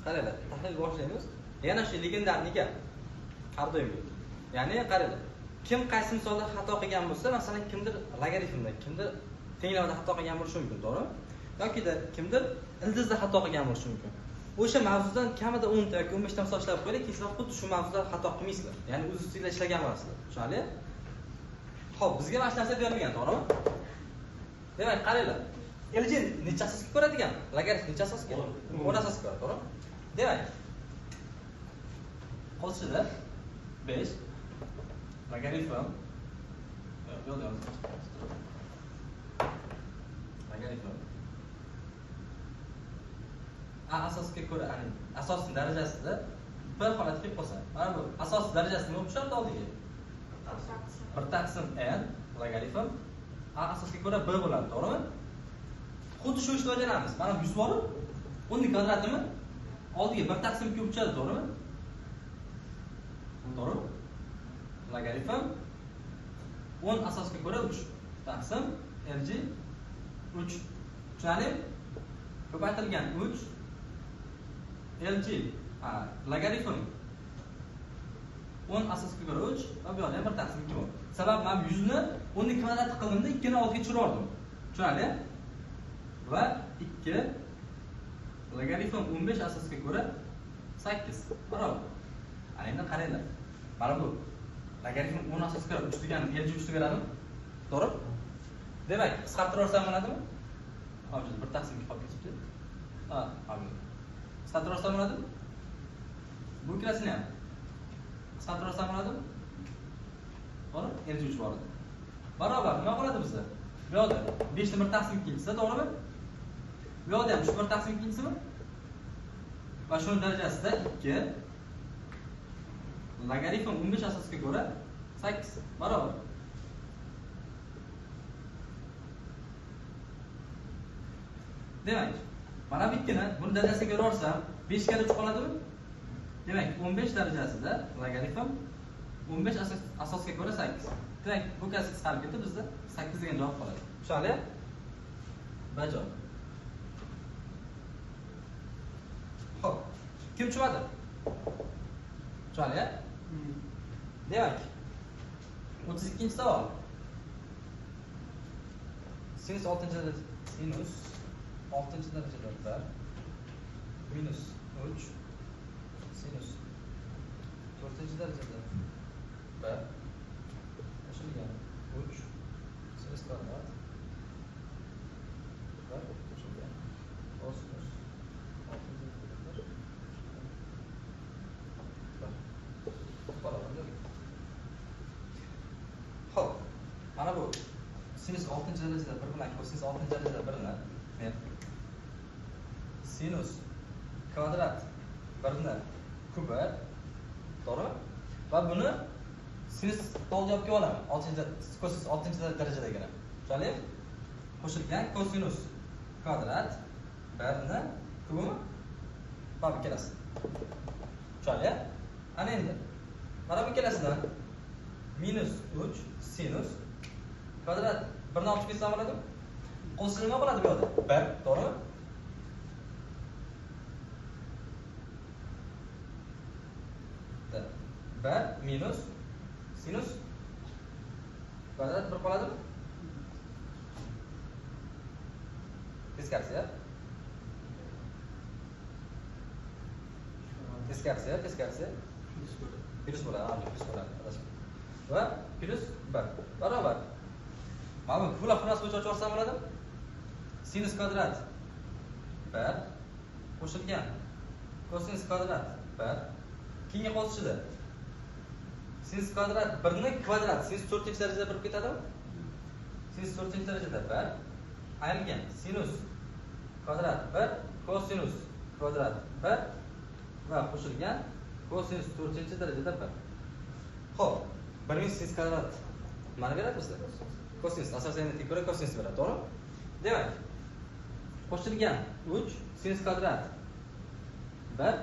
Qaranglar, tahlil boshlaymiz. Yana shu legendarniy gap. Har doimgi. Ya'ni qaranglar, kim qaysi misolda xato qilgan bo'lsa, masalan, kimdir logaritmda, kimdir tenglamada xato qilgan bo'lishi mumkin, to'g'rimi? Yokida kimdir ildizda xato qilgan bo'lishi mumkin. O'sha mavzudan kamida 10 ta yoki 15 ta misol ishlab qo'yinglar, keyin sizlar xuddi shu mavzuda xato qilmaysizlar. Ya'ni o'z ustingizda ishlagan bo'lasizlar. Tushunarli? Xo'p, bizga mana shu narsa berilgan, to'g'rimi? Demak, qaranglar. LG necha asosga ko'radigan? Logaritm necha asosga? 10 asosga ko'radi, to'g'rimi? Demak, qo'shida 5 logaritm yo'q, yo'q, logaritm a asosga ko'ra, ya'ni asosning darajasida bir holatga kelib qolsa, mana bu asos darajasi nima bo'lib tushadi oldiga? 1 taqsim n logaritm a asosga ko'ra b bo'ladi, to'g'rimi? Xuddi shu ishni bajaramiz. Mana 100 borib, 10 kvadratimi? Oldiga 1 taqsim 2 tushadi, to'g'rimi? To'g'rimi? Logaritm 10 asosga ko'ra 3 taqsim lg 3. Tushunarli? Ko'paytirilgan 3 lg logaritm 10 asosga ko'ra 3 va bu yoqda ham 1 taqsim 2 bor. Sabab men 100 ni 10 ni kvadrat qildimda 2 ni oldiga tushirardim. Tushunarli? Va 2 logaritm 15 asosga ko'ra 8 barobar. Ana endi qaranglar. Mana bu logaritm 10 asosga ko'ra 3 degani lg 3 beradimi? To'g'ri? Demak, qisqartirib olsam bo'ladimi? Hozir 1 taqsim 2 qolib ketibdi. Ha, hozir. Qisqartirib olsam bo'ladimi? Bu ikkalasini ham qisqartirib olsam bo'ladimi? To'g'ri? Lg 3 bor edi. Barobar nima qoladi bizda? Bu yoqda 5 ni 1 taqsim 2-si, to'g'rimi? Bu yoqda ham 3 1 taqsim 2-simi? Va shuni darajasida 2 logaritm 15 asosga ko'ra 8 barobar. Demak, mana bu ikkini buni darajasiga ko'ra olsam 5 karra 3 qoladimi? Demak, 15 darajasida logaritm 15 asosga ko'ra 8. Demak, bu kasb qisqarib ketdi, bizda 8 degan javob qoladi. Tushunarli? Bajo. Xo'p, kim tushunmadi? Tushunarli? Demak, 32-savol. Sinus 6-darajada sinus 6-darajada 1 minus 3 sinus 4-darajada 1 qo'shilgan 3 sinus kvadrat 1 qo'shilgan kosinus 6-darajada 1 barobar. Xo'p, mana bu sinus 6-darajada 1 bilan kosinus 6-darajada 1 ni men sinus kvadrat 1 ni kubi, to'g'rimi? Va buni sinus oldiga olib kelib olaman. 6-kosinus 6-darajadagina. Tushunarli? Qo'shilgan kosinus kvadrat 1 ni kubimi? Va bu ikkalasi. Tushunarli? Ana endi mana bu ikkalasidan minus 3 sinus kvadrat 1 ni olib ketsam bo'ladimi? Qo'shilma nima bo'ladi bu yerda? 1, to'g'rimi? Bir minus sinus kvadrat 1 qoladimi? Teskarisi, teskarisi, teskarisi plyus bo'ladi, plyus bo'ladi. Va plyus 1 barobar. Mana bu pula xullas bo'yicha ochib olsam bo'ladimi? Sinus kvadrat 1 qo'shilgan kosinus kvadrat 1 keyingi qo'shishida sinus kvadrat 1 ni kvadrat sinus 4-darajada 1 ketadimi? Sinus 4-darajada 1 ayrilgan sinus kvadrat 1 kosinus kvadrat 1 va qo'shilgan kosinus 4-darajada 1. Xo'p, 1 minus sinus kvadrat nimani beradi bizga? Kosinus, asosan endi ko'ra kosinus beradi, to'g'rimi? Demak, qo'shilgan 3 sinus kvadrat 1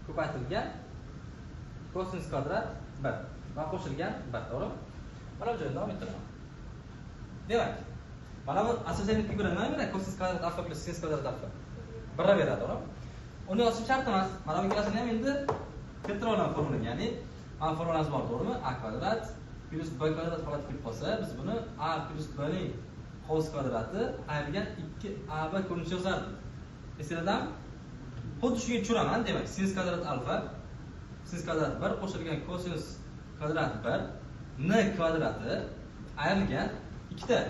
ko'paytirilgan kosinus kvadrat 1 va qo'shilgan 1, to'g'rimi? Mana bu joyda davom ettiraman. Demak, mana bu asosan ko'ra nima beradi? Kosinus kvadrat alfa plyus sinus kvadrat alfa 1 beradi, to'g'rimi? Uni yozishim shart emas. Mana bu ikkalasini ham endi keltira olaman formulaga. Ya'ni mana formulamiz bor, to'g'rimi? A kvadrat plyus b kvadrat holati kelib qolsa, biz buni a plyus b ning hovuz kvadrati ayrilgan 2ab ko'rinishida yozardik. Esinglardami? Xuddi shunga tushiraman, demak, sinus kvadrat alfa, sinus kvadrat 1 qo'shilgan kosinus kvadrat 1 n kvadrati ayrilgan 2 ta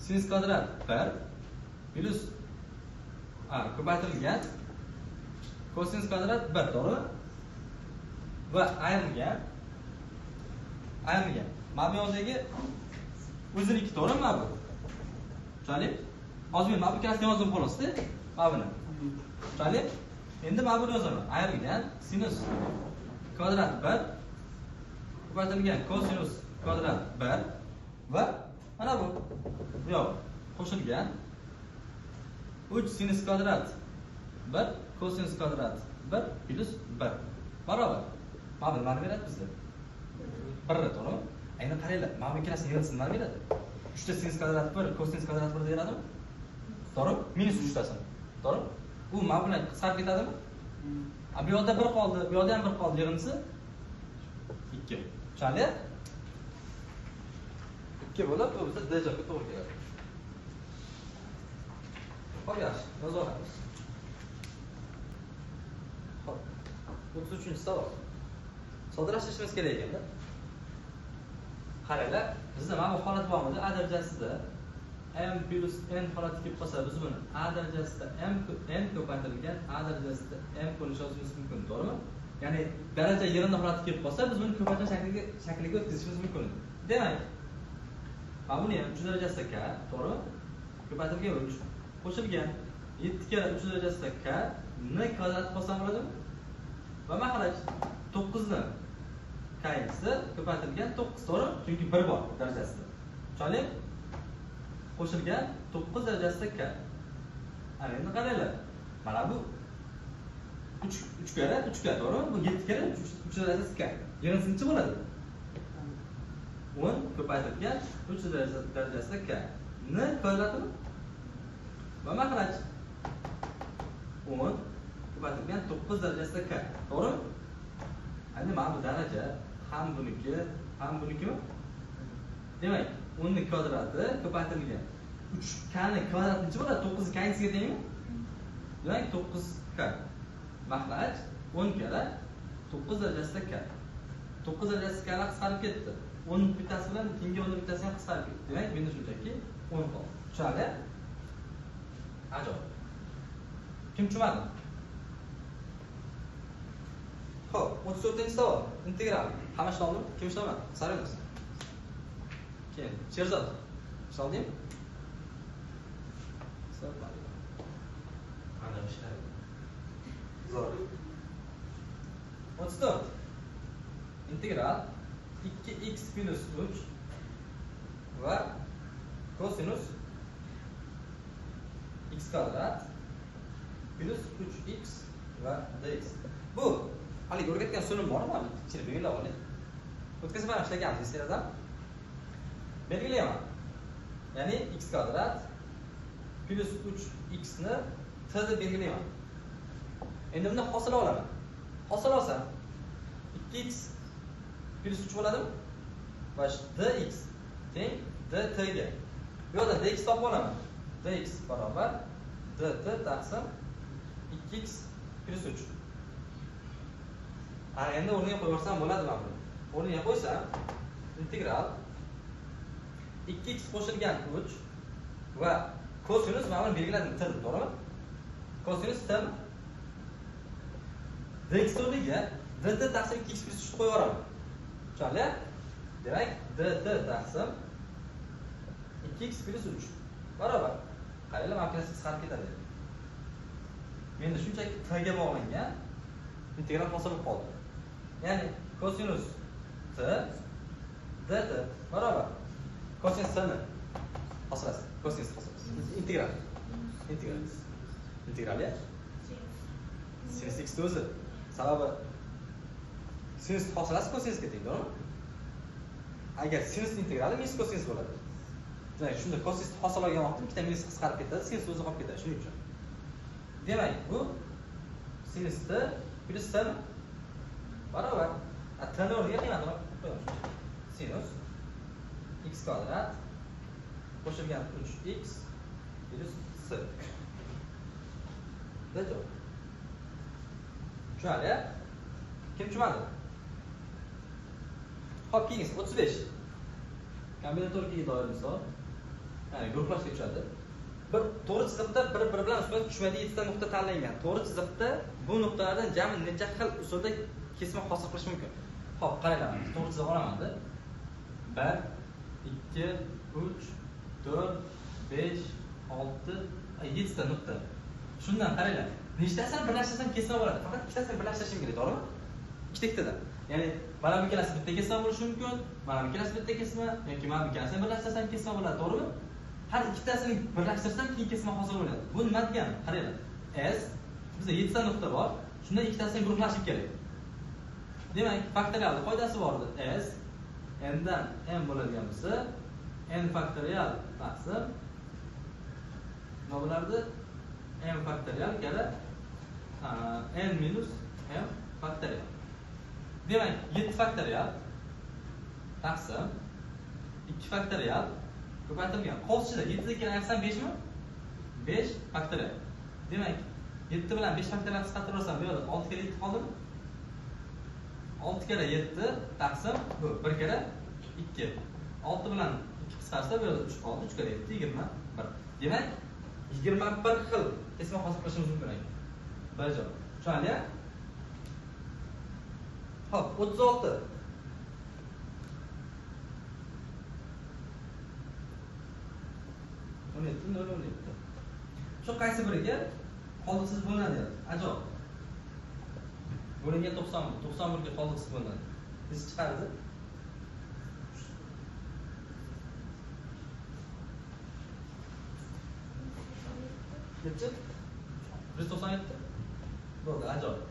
sinus kvadrat 1 plyus a ko'paytirilgan kosinus kvadrat 1, to'g'rimi? Va ayrilgan mana bu yoqdagi o'ziniki, to'g'rimi mana bu? Tushunarli? Hozir men mana bu ikkalasini yozdim xolosda, mana buni. Tushunarli? Endi mana buni yozaman. Ayrilgan sinus kvadrat 1 ko'paytirilgan kosinus kvadrat 1 va mana bu yoq qo'shilgan 3 sinus kvadrat 1 kosinus kvadrat 1 plyus 1 barobar. Mana bu nimani beradi bizga? 1, to'g'rimi? Endi qaranglar, mana bu ikkalasini yig'indisi nimani beradi? 3 ta sinus kvadrat 1 kosinus kvadrat 1 beradimi? To'g'rimi? Minus 3 tasini. To'g'rimi? U mana bilan qisqarib ketadimi? A bu yoqda 1 qoldi, bu yoqda ham 1 qoldi, yig'indisi 2. Tushunarli? 2 bo'lib, bu bizda D javobga to'g'ri keladi. Xo'p, yaxshi, yozib olamiz. Xo'p. 33-savol. Soddalashtirishimiz kerak ekanda. Qaranglar, bizda mana bu holat bormidi? A darajasida m plyus n holati kelib qolsa, biz buni a darajasida m n ko'paytirilgan a darajasida m ko'rinishi yozishimiz mumkin, to'g'rimi? Ya'ni daraja yig'indi holati kelib qolsa, biz buni ko'paytirish shakliga o'tkazishimiz mumkin. Demak, mana buni ham 3 darajasida k, to'g'rimi? Ko'paytirilgan 3 qo'shilgan 7 karra 3 darajasida k n kvadrat qolsam bo'ladimi? Va mahraj 9 ni k-si ko'paytirilgan 9, to'g'rimi? Chunki 1 bor darajasida. Tushunarli? Qo'shilgan 9 darajasida k. Ana endi qaranglar. Mana bu 3 karra 3 k, to'g'rimi? Bu 7 karra 3 darajasida k. Yig'indisi necha bo'ladi? 10 ko'paytirilgan 3 darajasida k. N kvadratimi? Va mahraj 10 ko'paytirilgan 9 darajasida k, to'g'rimi? Endi mana bu daraja ham buniki, ham bunikimi? Demak, 10 ning kvadrati ko'paytirilgan 3 k ning kvadrati necha bo'ladi? 9 k-siga tengmi? Demak, 9 k. Mahraj 10 karra 9 darajasida k. 9 darajasida k qisqarib ketdi. 10 bittasi bilan keyingi 10 bittasi ham qisqarib ketdi. Demak, menda shunchaki 10 qoldi. Tushunarli? Ajoyib. Kim tushunmadi? Xo'p, 34-savol. Integral. Hamma ishlab? Kim ishlamadi? Sarimiz. Keyin Sherzod. Ishladingmi? Ana ishladi. Zo'r. 34. Integral 2x plyus 3 va kosinus x kvadrat plyus 3x va dx. Bu haligi o'rgatgan usulim bormi? Ichini belgilab oling. O'tkazib ham ishlaganmiz esingizda. Belgilayman. Ya'ni x kvadrat plyus 3x ni t deb belgilayman. Endi bundan hosil olaman. Hosil olsam 2x plyus 3 bo'ladimi? Va dx teng dt ga. Bu yerda dx topib olaman. Dx barobar dt taqsim 2x plyus 3. Ana endi o'rniga qo'yaversam bo'ladi mana buni. O'rniga qo'ysam integral 2x qo'shilgan 3 va kosinus mana buni belgiladim t deb, to'g'rimi? Kosinus t dx o'rniga dt taqsim 2x plyus 3 qo'yib yuboraman. Tushunarli? Demak, dt taqsim 2x plyus 3 barobar. Qaranglar, mana bu qisqarib ketadi. Menda shunchaki t ga bog'langan integral hosil bo'lib qoldi. Ya'ni kosinus t dt barobar kosinus t ni hosilasi, kosinus hosilasi. Integral. Integral. Integral ya? Sinus x o'zi. Sababi sinus hosilasi kosinusga teng, to'g'rimi? Agar sinus integrali minus kosinus bo'ladi. Demak, shunda kosinus hosil olgan vaqtda ikkita minus qisqarib ketadi, sinus o'zi qolib ketadi, shuning uchun. Demak, bu sinus t plyus c barobar. T ni o'rniga qiymatini qo'yamiz. Sinus x kvadrat qo'shilgan 3x plyus c. Javob. Tushunarli? Kim tushunmadi? Xo'p, keyingisi 35. Kombinatorikaga doir misol. Ya'ni guruhlashga tushadi. Bir to'g'ri chiziqda bir-biri bilan ustma tushmaydigan 7 ta nuqta tanlangan. To'g'ri chiziqda bu nuqtalardan jami necha xil usulda kesma hosil qilish mumkin? Xo'p, qaranglar, to'g'ri chiziq olaman-da. 1 2 3 4 5 6 7 ta nuqta. Shundan qaranglar, nechtasini birlashtirsam kesma bo'ladi. Faqat ikkitasini birlashtirishim kerak, to'g'rimi? Ikkita-ikkitadan. Ya'ni mana bu ikkalasi bitta kesma bo'lishi mumkin, mana bu ikkalasi bitta kesma yoki mana bu ikkalasini birlashtirsam kesma bo'ladi, to'g'rimi? Har ikkitasini birlashtirsam keyin kesma hosil bo'ladi. Bu nima degani? Qaranglar. S bizda 7 ta nuqta bor. Shundan ikkitasini guruhlashib kerak. Demak, faktorialning qoidasi bor edi. S n dan m bo'ladigan bo'lsa, n faktorial taqsim nima bo'lardi? M faktorial karra n minus m faktorial. Demak, 7 faktorial taqsim 2 faktorial ko'paytirilgan. Qovus ichida 7 ga keyin aytsam 5 mi? 5 faktorial. Demak, 7 bilan 5 faktorial qisqartirib olsam, bu yerda 6 karra 7 qoldimi? 6 karra 7 taqsim bu 1 karra 2. 6 bilan 2 qisqarsa, bu yerda 3 qoldi. 3 karra 7 21. Demak, 21 xil kesma hosil qilishimiz mumkin ekan. Bir javob. Tushunarli? Xo'p, 36. 17 0 17. Shu qaysi biriga qoldiqsiz bo'linadi? Ajoyib. Bo'lingan 91. 91 ga qoldiqsiz bo'linadi. Biz chiqardi. Necha? 197. Bo'ldi, ajoyib.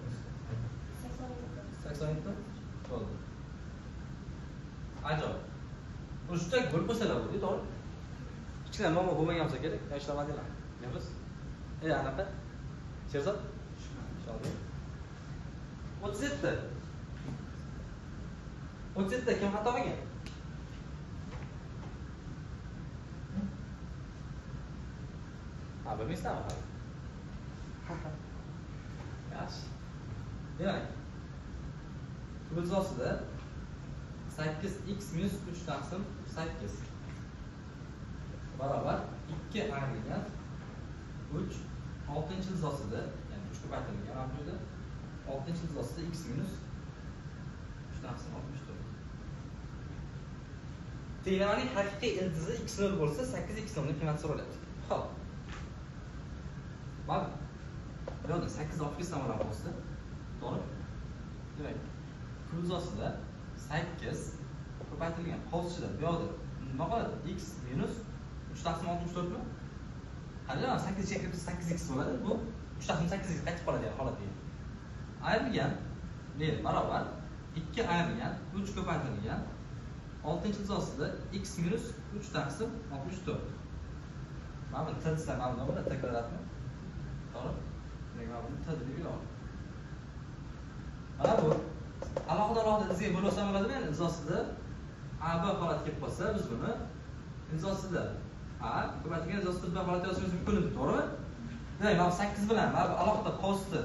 87. Bo'ldi. Ajoyib. Bu shunchaki bo'lib qo'ysalar bo'ldi, to'g'ri? Kichkina muammo bo'lmagan bo'lsa kerak, ishlamadinglar. Nima? Anaqa. Sherzod? Tushunadi. 37. 37 kim xato qilgan? Ha, bilmaysizlarmi hali? Yaxshi. Demak, tub ostida 8x minus 3 taqsim 8 barobar 2 ayrilgan 3 oltinchi ildiz ostida, ya'ni 3 ko'paytirilgan mana bu yerda oltinchi ildiz ostida x minus 3 taqsim 64. Tenglamaning haqiqiy ildizi x0 bo'lsa, 8x0 ning qiymati so'ralyapti. Xo'p. Mana bu yerda 8 olib kelsam bo'ladi ostida. To'g'ri? Demak, ildiz ostida 8 ko'paytirilgan qovus ichida bu yoqda nima qoladi? X minus 3 taqsim 64 mi? Qaranglar, 8 ga kirib 8x bo'ladi. Bu 3 taqsim 8 ga qaytib qoladi, ya'ni holatiga. Ayrilgan nima barobar 2 ayrilgan 3 ko'paytirilgan 6 ildiz ostida x minus 3 taqsim 64. Mana buni t desam, mana buni bo'ladi, t kvadratmi? To'g'ri? Demak, mana buni t deb belgilayman. Mana bu alohida alohida ildizga bo'lsam bo'ladimi? Ya'ni ildiz ostida a b holati kelib qolsa, biz buni ildiz ostida a ko'paytirilgan ildiz ostida b holati yozishimiz mumkin edi, to'g'rimi? Demak, mana 8 bilan mana bu alohida qovusni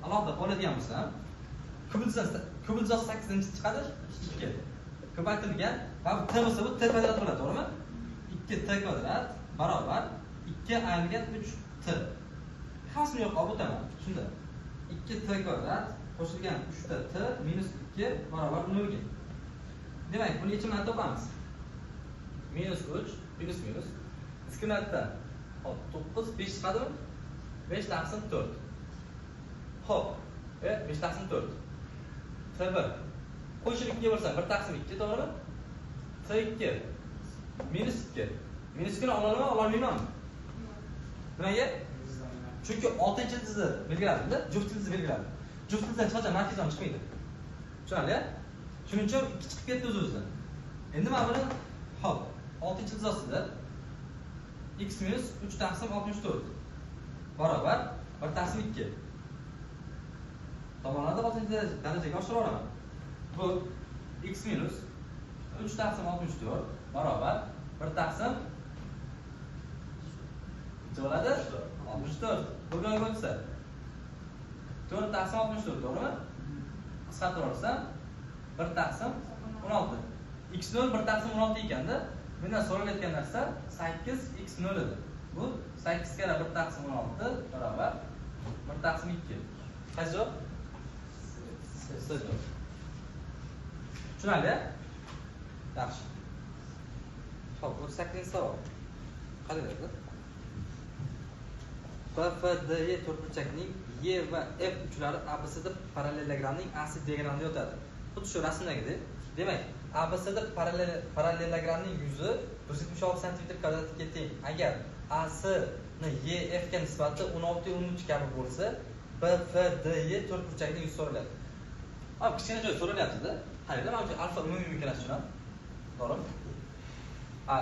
alohida oladigan bo'lsam, kub ildiz ostida 8 necha chiqadi? 2. Ko'paytirilgan mana bu t bo'lsa, bu t kvadrat bo'ladi, to'g'rimi? 2 t kvadrat barobar 2 ayrilgan 3 t. Hammasini yo'q olib o'taman. Shunda 2 t kvadrat qo'shilgan 3 ta t minus 2 barobar 0 ga. Demak, buni yechimini topamiz. Minus 3 minus minus diskriminantda hop 9 5 chiqadimi? 5 taqsim 4. Xo'p, 5 taqsim 4. T1 qo'shilib 2 bo'lsa 1 taqsim 2, to'g'rimi? T2 minus 2. Minus 2 ni ola olaman, ola olmaymanmi? Nimaga? Chunki 6 ildizni belgiladim-da, juft ildizni belgiladim. Juft ildizdan hech qachon manfiy son chiqmaydi. Tushunarli? Shuning uchun 2 chiqib ketdi o'z-o'zidan. Endi mana buni hop, 6 ildiz ostida x minus 3 taqsim 64 barobar 1 taqsim 2. Tomonlarda 60 darajaga oshirib yuboraman. Bu x minus 3 taqsim 64 barobar 1 taqsim necha bo'ladi? 64. Bu yo'lga o'tsa 4 taqsim 64, to'g'rimi? Qisqartirib olsam 1 taqsim 16. X0 1 taqsim 16 ekanda, mendan so'ralayotgan narsa 8 x0 edi. Bu 8 karra 1 taqsim 16 barobar 1 taqsim 2. Qaysi javob? S javob. Tushunarli? Yaxshi. Xo'p, 38-savol. Qaranglar. BFDE to'rtburchakning E va F uchlari ABCD parallelogramning AC diagramida yotadi. Xuddi shu rasmdagidek. Demak, ABCD parallelogramning yuzi 176 cm kvadratga teng. Agar AC ni EF ga nisbati 16:13 kabi bo'lsa, BFDE to'rtburchakning yuzi so'raladi. Hop, kichkina joy so'ralyapti-da. Qaranglar, mana bu alfa umumiy imkoniyati tushunam. To'g'rimi? A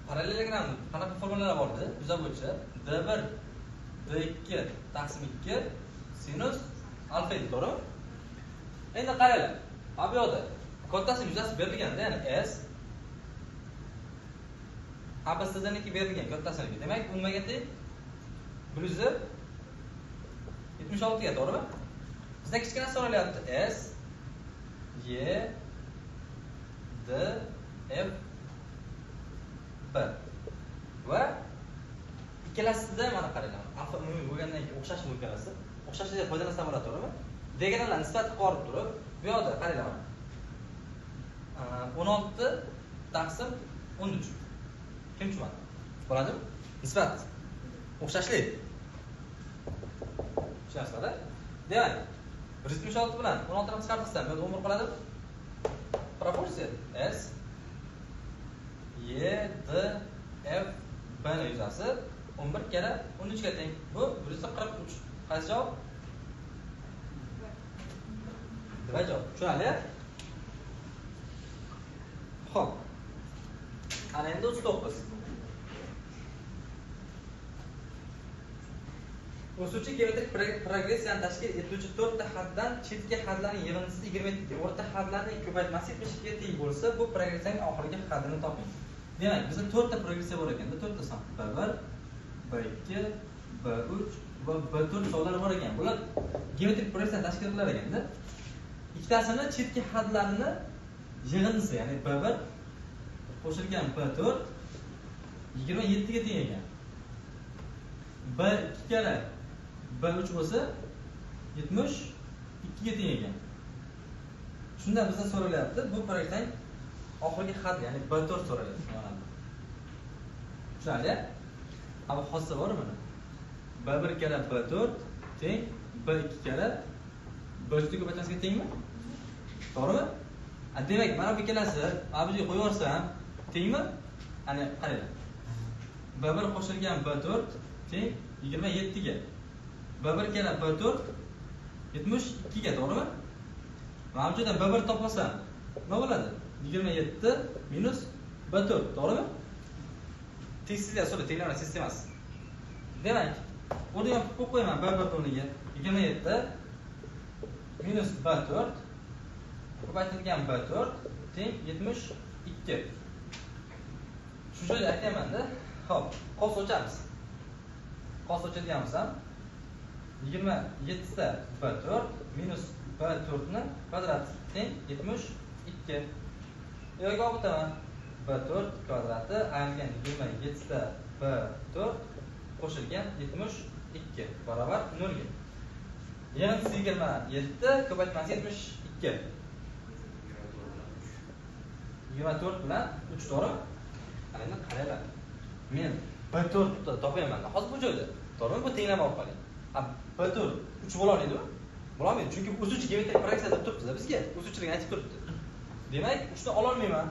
parallelogramning qanaqa formulalar bor edi? Yuza bo'yicha D1 D2 taqsim 2 sinus alfa edi, to'g'rimi? Endi qaranglar. Mana bu yoqda kattasini yuzasi berilganda, ya'ni S ABCDniki berilgan kattasiniki. Demak, u nimaga teng? 176 ga, to'g'rimi? Bizda kichkina so'ralyapti. S Y D F B va ikkalasida mana qaranglar, alfa umumiy bo'lgandan keyin o'xshash ikkalasi, o'xshashligidan foydalansam bo'ladi, to'g'rimi? Diagonallar nisbati qolib turib, bu yoqda qaranglar mana. 16 taqsim 13. Kim tushunadi? Bo'ladimi? Nisbat o'xshashlik. Tushunasizlar-da? Demak, 176 bilan 16 ni qisqartirsam, bu yerda 11 qoladimi? Proporsiya S Y D F B ni yuzasi 11 karra 13 ga teng. Bu 143. Qaysi javob? B javob. Tushunarli? Xo'p. Ana endi 39. O'suvchi geometrik progressiyani tashkil etuvchi 4 ta haddan chetki hadlarning yig'indisi 27 ga, o'rta hadlarning ko'paytmasi 72 ga teng bo'lsa, bu progressiyaning oxirgi hadini toping. Demak, bizda 4 ta progressiya bor ekanda, 4 ta son. B1, B2, B3 va B4 sonlari bor ekan. Bular geometrik progressiyani tashkil qilar ekanda. Ikkitasini chetki hadlarini yig'indisi, ya'ni B1 qo'shilgan B4 27 ga teng ekan. B2 karra B3 bo'lsa 72 ga teng ekan. Shunda bizdan so'ralyapti, bu proyektning oxirgi haddi, ya'ni B4 so'ralyapti. Tushunarli? Ama xossa bormi buni? B1 karra B4 teng B2 karra B3 ko'paytmasiga tengmi? To'g'rimi? Demak, mana bu ikkalasi mana bu yerga qo'yib yuborsam tengmi? Ana qaranglar. B1 qo'shilgan B4 teng 27 ga. B1 karra B4 72 ga, to'g'rimi? Mana bu yerdan B1 topsam nima bo'ladi? 27 minus B4, to'g'rimi? Tengsizlik so'ra, tenglama sistemasi. Demak, o'rniga qo'yib qo'yaman B1 o'rniga 27 minus B4 ko'paytirilgan B4 teng 72. Shu joyda aytyapman-da. Xo'p, qovs ochamiz. Qovs ochadigan bo'lsam 27 ta B4 minus B4 ni kvadrat teng 72. Yo'q, olib o'taman. B4 kvadrati ayrilgan 27 ta B4 qo'shilgan 72 barobar 0 ga. Yig'indisi 27 ko'paytmasi 72. 24 bilan 3, to'g'rimi? Ana endi qaranglar. Men B4 ni topyapman hozir bu joyda. To'g'rimi? Bu tenglama orqali. B4 3 bo'la olmaydimi? Bo'la olmaydi, chunki o'suvchi geometrik progressiya deb turibdi bizga. O'suvchilik aytib turibdi. Demak, 3 ni ola olmayman.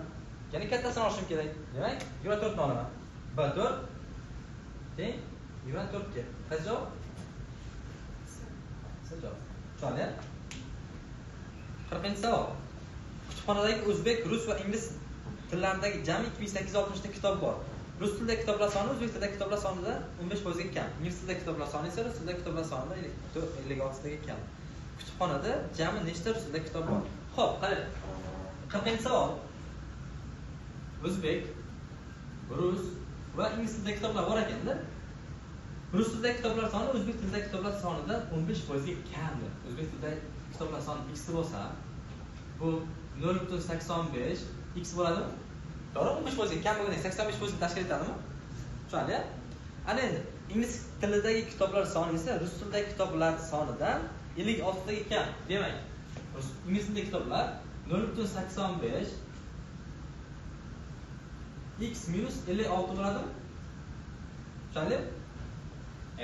Ya'ni kattasini olishim kerak. Demak, 24 ni olaman. B4 teng 24 ga. Qaysi javob? S javob. Tushunarli? 40-savol. Kutubxonadagi o'zbek, rus va ingliz tillaridagi jami 2860 ta kitob bor. Rus tilidagi kitoblar soni o'zbek tilidagi kitoblar sonidan 15% ga kam. Ingliz tilidagi kitoblar soni esa rus tilidagi kitoblar sonidan 56 ga kam. Kutubxonada jami nechta rus tilidagi kitob bor? Xo'p, qarang. 40-savol. O'zbek, rus va ingliz tilidagi kitoblar bor ekanda. Rus tilidagi kitoblar soni o'zbek tilidagi kitoblar sonidan 15% ga kamdir. O'zbek tilidagi kitoblar soni x bo'lsa, bu 0.85 x bo'ladimi? To'g'ri, 15% ga kam bo'lganda 85% tashkil etadimi? Tushunarli? Ana endi ingliz tilidagi kitoblar soni esa rus tilidagi kitoblar sonidan 56 ga kam. Demak, ingliz tilidagi kitoblar 0.85 x minus 56 bo'ladimi? Tushunarli?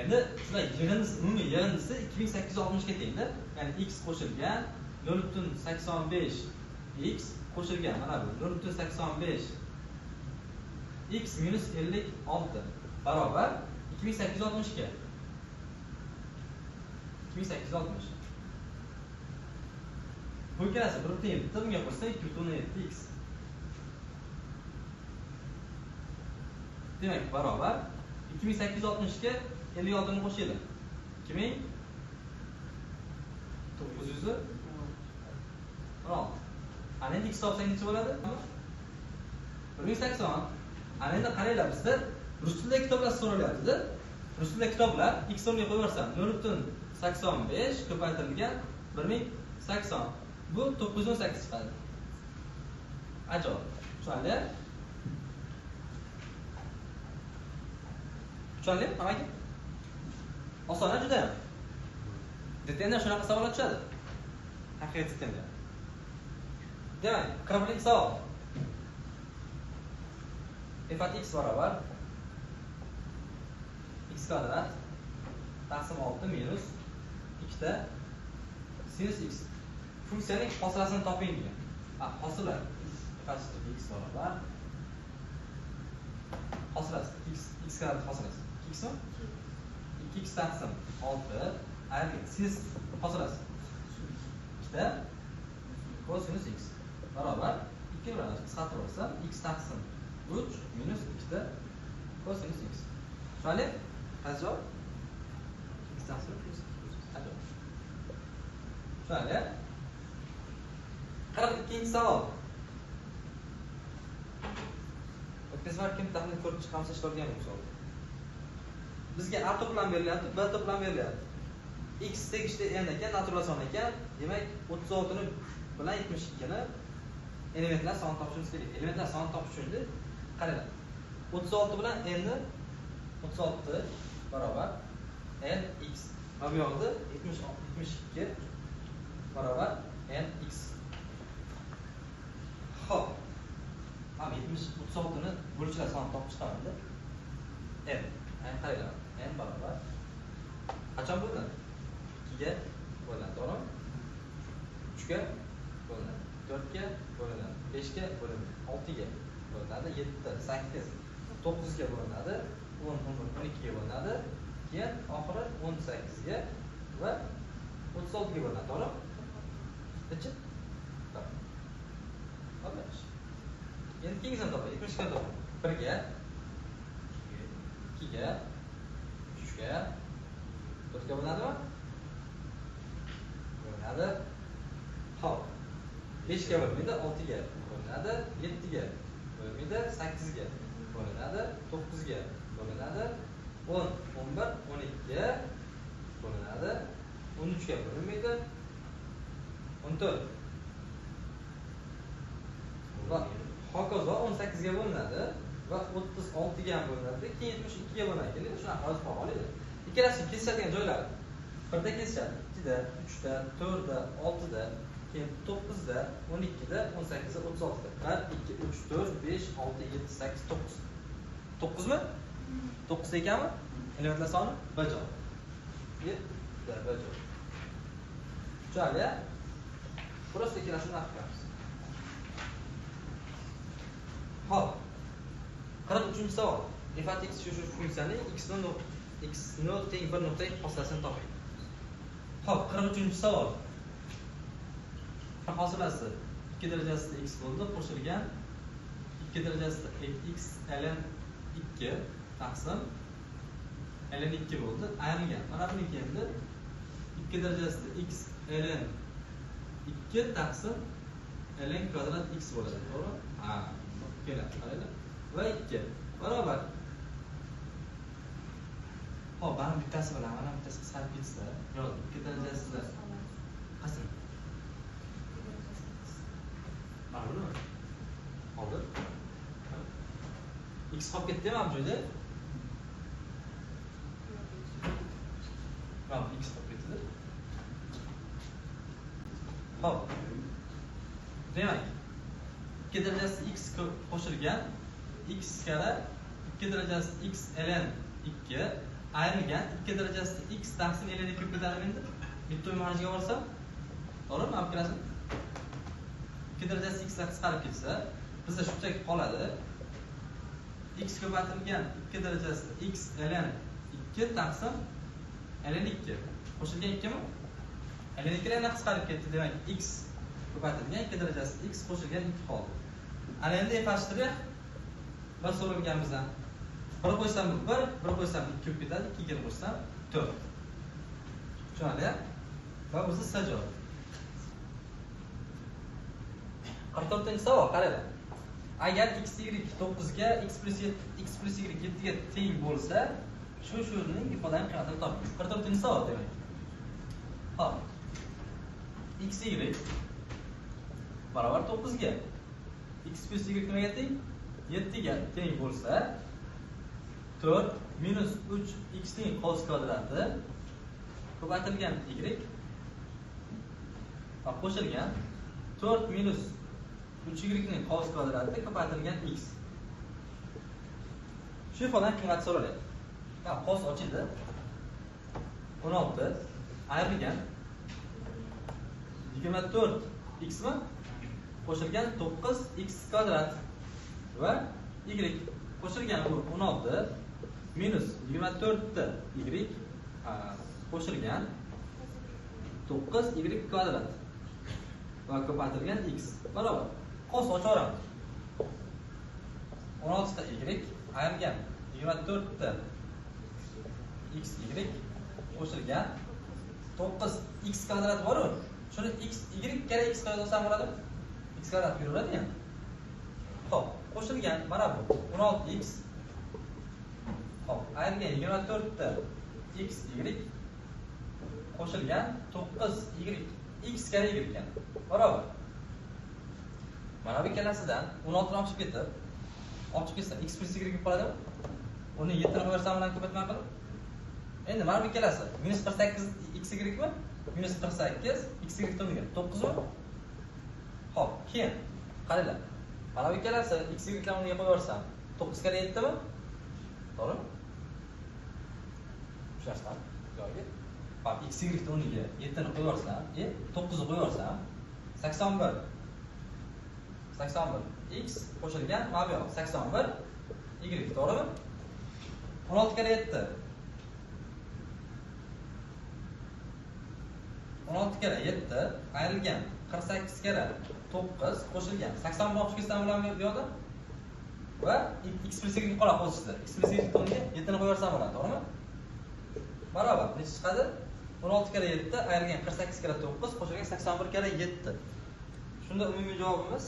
Endi shular yig'indisi, umumiy yig'indisi 2860 ga tengda. Ya'ni x qo'shilgan 0.85 x qo'shilgan mana bu 0.85 x minus 56 barobar 2860 ga. 2860. Bu ikkalasi 1.7, bunga qo'shsa 2.7 x. Demak, barobar 2860 ga 56 ni qo'shaylik. 2916. Ana endi x topsak necha bo'ladi? 1080. Ana endi qaranglar, bizda rus tilidagi kitoblar so'ralyapti-da. Rus tilidagi kitoblar x o'rniga qo'yib yuborsam 0.85 ko'paytirilgan 1080. Bu 918 chiqadi. Ajoyib. Tushunarli? Tushunarli? Hammaga? Oson juda ham. DTNda shunaqa savollar tushadi. Haqiqiy DTNda. Demak, 41-savol. F at x barobar x kvadrat taqsim 6 minus 2 ta sinus x. Funksiyaning hosilasini toping degan. Hosila f at x barobar hosilasi x kvadrat hosilasi 2x mi? 2x taqsim 6 ayrilgan sinus hosilasi 2 ta kosinus x barobar 2 bilan qisqartirib olsam x taqsim 3 minus 2 ta kosinus x. Tushunarli? Qaysi javob? X taqsim 3 minus 2. Tushunarli? 42-savol. O'tgan safar kim tahlil ko'rib chiqqansa ishlab olgan bu savol. Bizga A to'plam berilyapti, B to'plam berilyapti. X tegishli n ekan, natural son ekan. Demak, 36 ni bilan 72 ni elementlar sonini topishimiz kerak. Elementlar sonini topish uchun qaranglar. 36 bilan n ni 36 barobar n x va bu yoqda 72 barobar n x. Xo'p. Ham 36 ni bo'luvchilar sonini topib chiqamanda. N. Ayni qaranglar. N barobar qachon bo'linadi? 2 ga bo'linadi, to'g'rimi? 3 ga bo'linadi, 4 ga bo'linadi, 5 ga bo'linadi, 6 ga bo'linadi, 7, 8, 9 ga bo'linadi, 10, 11, 12 ga bo'linadi, keyin oxiri 18 ga va 36 ga bo'linadi, to'g'rimi? Necha? Hop, yaxshi. Endi keyingisini topaylik, 72 ni topaylik. 1 ga, 2 ga, 3 ga, 4 ga bo'linadimi? Bo'linadi. Xo'p. 5 ga bo'linmaydi, 6 ga bo'linadi, 7 ga bo'linmaydi, 8 ga bo'linadi, 9 ga bo'linadi, 10, 11, 12 ga bo'linadi, 13 ga bo'linmaydi, 14. Va hokazo 18 ga bo'linadi va 36 ga ham bo'linadi, keyin 72 ga bo'linadi. Shunaqa yozib qo'yib. Ikkalasi kesishadigan joylari. 1da kesishadi, 2da, 3da, 4da, 6da, keyin 9da, 12da, 18da, 36da. 1, 2, 3, 4, 5, 6, 7, 8, 9. 9 mi? 9 ekanmi? Elementlar soni B javob. B javob. Tushunarli? Просто ikkalasini narx qilamiz. Xo'p. 43-savol. F at x shu funksiyaning x0 teng 1 nuqta hosilasini toping. Xo'p, 43-savol. Hosilasi 2 darajasida x bo'ldi, qo'shilgan 2 darajasida x ln 2 taqsim ln 2 bo'ldi. Ayrilgan. Mana buniki endi 2 darajasida x ln 2 taqsim ln kvadrat x bo'ladi, to'g'rimi? Ha, keladi, qaranglar. Va 2 barobar. Xo'p, mana bittasi bilan mana bittasi qisqarib ketsa, yo'q, 2 darajasida qaysi? Mana buni. Hozir x qolib ketdi mana bu joyda. Mana x qolib ketdi. Xo'p. Demak, 2 darajasi x qo'shilgan x kara 2 darajasi x ln 2 ayrilgan 2 darajasi x taqsim ln 2 bo'lib ketadimi endi? Bitta mahrajiga borsam, to'g'rimi? Olib kelasiz. 2 darajasi x qisqarib ketsa, bizda shunchaki qoladi. X ko'paytirilgan 2 darajasi x ln 2 taqsim ln 2 qo'shilgan 2 mi? Ln 2 yana qisqarib ketdi, demak x ko'paytirilgan 2 darajasi x qo'shilgan 2 qoldi. Ana endi f shtrix bir so'ralgan bizdan. 1 qo'ysam 1, 1 qo'ysam 2 bo'lib ketadi, 2 ga qo'shsam 4. Tushunarli? Va o'zi S javob. 44-savol, qaranglar. Agar x y 9 ga, x plus 7, x plus y 7 ga teng bo'lsa, shuning ifodaning qiymatini toping. 44-savol demak. Xo'p. X y barobar 9 ga, x plus y nimaga teng? 7 ga teng bo'lsa, 4 minus 3 x ning qovs kvadrati ko'paytirilgan y va qo'shilgan 4 minus 3 y ning qovs kvadrati ko'paytirilgan x. Shu ifodaning qiymati so'ralyapti. Qovs ochildi. 16 ayrilgan 24 x mi qo'shilgan 9 x kvadrat va y qo'shilgan bu 16 minus 24 ta y qo'shilgan 9 y kvadrat va ko'paytirilgan x barobar. Qovs ochaveramiz. 16 ta y ayrilgan 24 ta x y qo'shilgan 9 x kvadrat bor-ku. Shuni x y kara x kvadrat olsam bo'ladimi? X kvadrat beraveradi endi. Xo'p, qo'shilgan mana bu 16 x. Xo'p, ayrilgan 24 ta x y qo'shilgan 9 y x kara y ekan. Barobar. Mana bu ikkalasidan 16 ni olib chiqib ketib, olib chiqib ketsa x plus y bo'lib qoladimi? Uni 7 ni qo'yarsam bilan ko'paytma qilib. Endi mana bu ikkalasi minus 48 x y mi? Minus 48 x y to'ngan 9 mi? Xo'p, keyin qaranglar. Mana bu ikkalasi x y larni o'rniga qo'yib yuborsam 9 kara 7 mi? To'g'rimi? Tushunasizlar? Joyiga. Bak x y o'rniga 7 ni qo'yib yuborsam, 9 ni qo'yib yuborsam 81. 81 x qo'shilgan mana bu yoq 81 y, to'g'rimi? 16 kara 7. 16 kara 7 ayrilgan 48 kara 9 qo'shilgan 81 olib ketsam bilan bu yoqda va x plus y qoladi qo'shilsa. X plus y o'rniga 7 ni qo'yib yuborsam bo'ladi, to'g'rimi? Barobar necha chiqadi? 16 kara 7 ayrilgan 48 kara 9 qo'shilgan 81 kara 7. Shunda umumiy javobimiz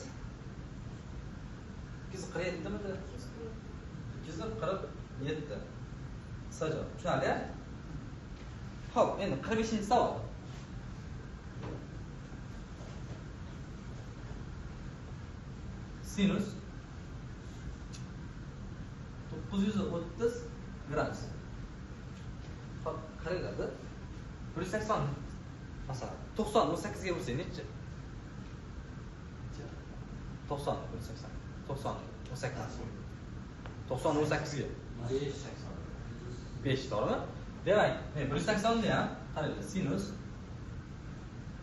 247 midi? 247. Qisqa javob. Tushunarli? Xo'p, endi 45-savol. Sinus 930 gradus. Xo'p, qaranglar-da. 180 masalan, 90 18 ga bo'lsa necha? 90 180. 90 18. 90 18 ga. 5, to'g'rimi? Demak, 180 ni ham qaranglar, sinus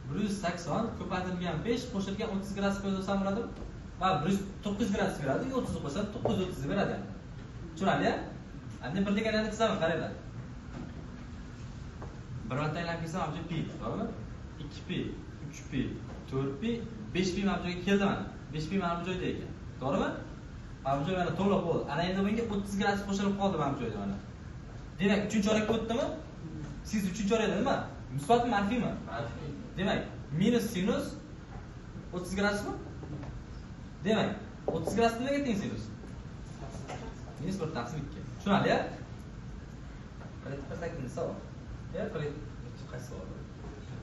180 ko'paytirilgan 5 qo'shilgan 30 gradus qo'ysa bo'ladimi? Va 900 gradus beradi, 30 qo'ysa 930 beradi. Tushunarli? Endi birlik aylanib chizaman, qaranglar. Bir marta aylanib kelsam, mana bu pi, to'g'rimi? 2 pi, 3 pi, 4 pi, 5 pi mana bu joyga keldi mana. 5 pi mana bu joyda ekan. To'g'rimi? Mana bu joy mana to'liq bo'ldi. Ana endi bunga 30 gradus qo'shilib qoldi mana bu joyda mana. Demak, 3-chorakka o'tdimi? Sinus 3-chorakda nima? Musbatmi, manfiymi? Manfiy. Demak, minus sinus 30 gradusmi? Demak, 30 gradus nimaga teng sinus? Minus 1 taqsim 2. Tushunarli-ya? 48 savol. Ya, 40 qaysi savol?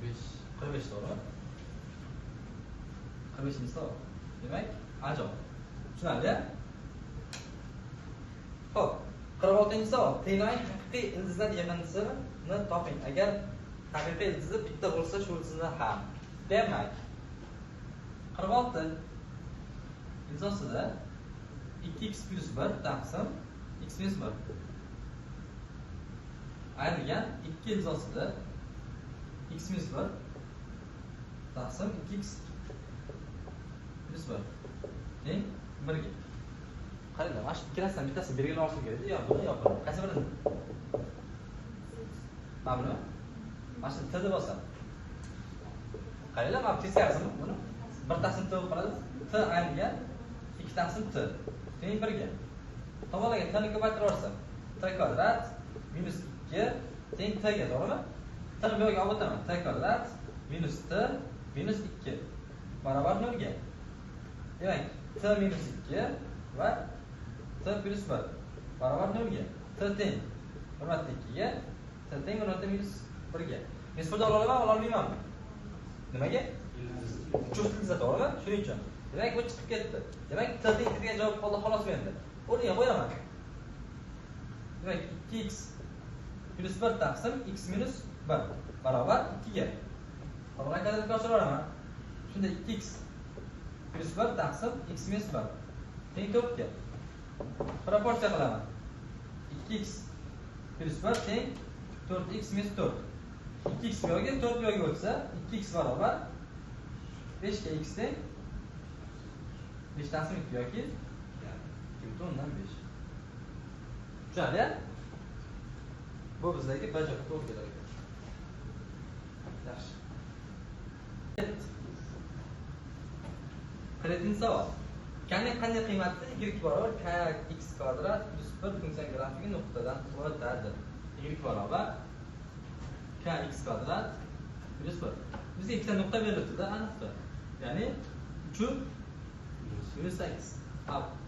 5. 45 to'g'rimi? 45 savol. Demak, ajoyib. Tushunarli-ya? Xo'p, 46-savol. Tenglarning haqiqiy ildizlar yig'indisini toping. Agar haqiqiy ildizi bitta bo'lsa, shu ildizni ham. Demak, 46 ildiz 2x plus 1 taqsim x minus 1 ayrilgan 2 ildiz x minus 1 taqsim 2x plus 1 teng 1 ga. Qaranglar, mana shu ikkalasidan bittasini belgilab olishim kerak. Yo buni, yo buni. Qaysi birini? Mana buni. Mana shuni T deb olsam. Qaranglar, mana bu teskarisimi buni? 1 taqsim T bo'lib qoladi. T ayrilgan 2 taqsim T teng 1 ga. Tomonlarga T ni ko'paytirib yuborsam, T kvadrat minus 2 teng T ga, to'g'rimi? T ni bu yoqqa olib o'taman. T kvadrat minus T minus 2 barobar 0 ga. Demak, T minus 2 va T plus 1 barobar 0 ga. T teng 1 marta 2 ga, T teng 1 marta minus 1 ga. Minus 1 ni ola olaman, ola olmaymanmi? Nimaga? Juft ildiz, to'g'rimi? Shuning uchun. Demak, bu chiqib ketdi. Demak, T teng degan javob qoldi xolos menda. O'rniga qo'yaman. Demak, 2x plus 1 taqsim x minus 1 barobar 2 ga. To'g'ri kvadratga oshirib yuboraman. Shunda 2x plus 1 taqsim x minus 1 teng 4 ga. Proporsiya qilaman. 2x plus 1 teng 4x minus 4. 2x bu yoqga, 4 bu yoqga o'tsa, 2x barobar 5 ga x teng 5 taqsim 2 yoki 2.5. Tushunarli-ya? Bu bizdagi bajarib to'g'ri kelar ekan. Yaxshi. 47-savol. Kning qanday qiymatda y barobar kx kvadrat plus 1 funksiya grafigi nuqtadan o'tadi? Y barobar kx kvadrat plus 1. Bizga ikkita nuqta berilibdi-da, a nuqta. Ya'ni 3 minus 8.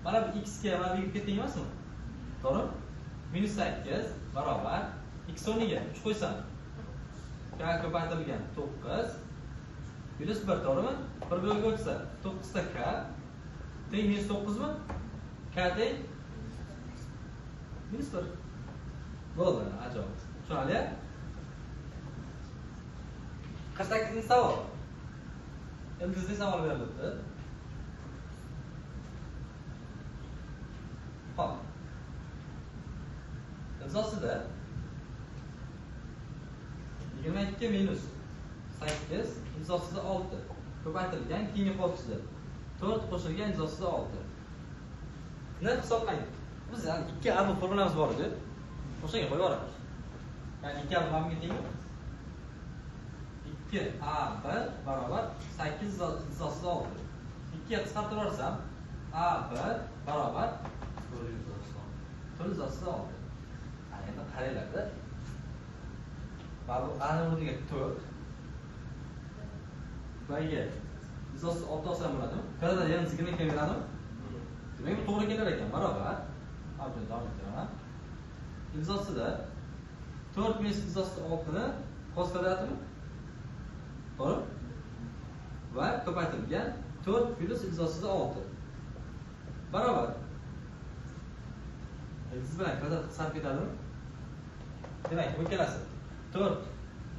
Mana bu x ga mana bu y ga teng emasmi? To'g'rimi? Minus 8 barobar x o'rniga 3 qo'ysam, k ko'paytirilgan 9 minus 1, to'g'rimi? 1 bu yoqqa o'tsa 9 ta k teng minus 9 mi? K teng minus 1. Bo'ldi, ajoyib. Tushunarli? 48-savol. Ildizli savol berilibdi. Xo'p. Ildiz 22 minus 8 ildiz 6 ko'paytirilgan keyingi qo'shildi. 4 qo'shilgan ildiz 6. Ni hisoblang. Biz yani 2 A B formulamiz bor edi. O'shaga qo'yib yuboramiz. Ya'ni 2 A B nimaga tengmi? 2 A B barobar 8 ildiz 6. 2 ga qisqartirib yuborsam A B barobar 4 ildiz 6. Endi qaranglar-da. Mana bu A o'rniga 4. B ga ildiz 6 olsam bo'ladimi? Kvadrat yana 20 kelaveradimi? Demak, bu to'g'ri kelar ekan, barobar. Abdul davom ettiraman. Ildiz ostida 4 minus ildiz ostida 6 ni qos kvadratimi? To'g'ri? Va ko'paytirilgan 4 plus ildiz ostida 6 barobar. Ildiz bilan kvadrat qisqarib ketadimi? Demak, bu ikkalasi 4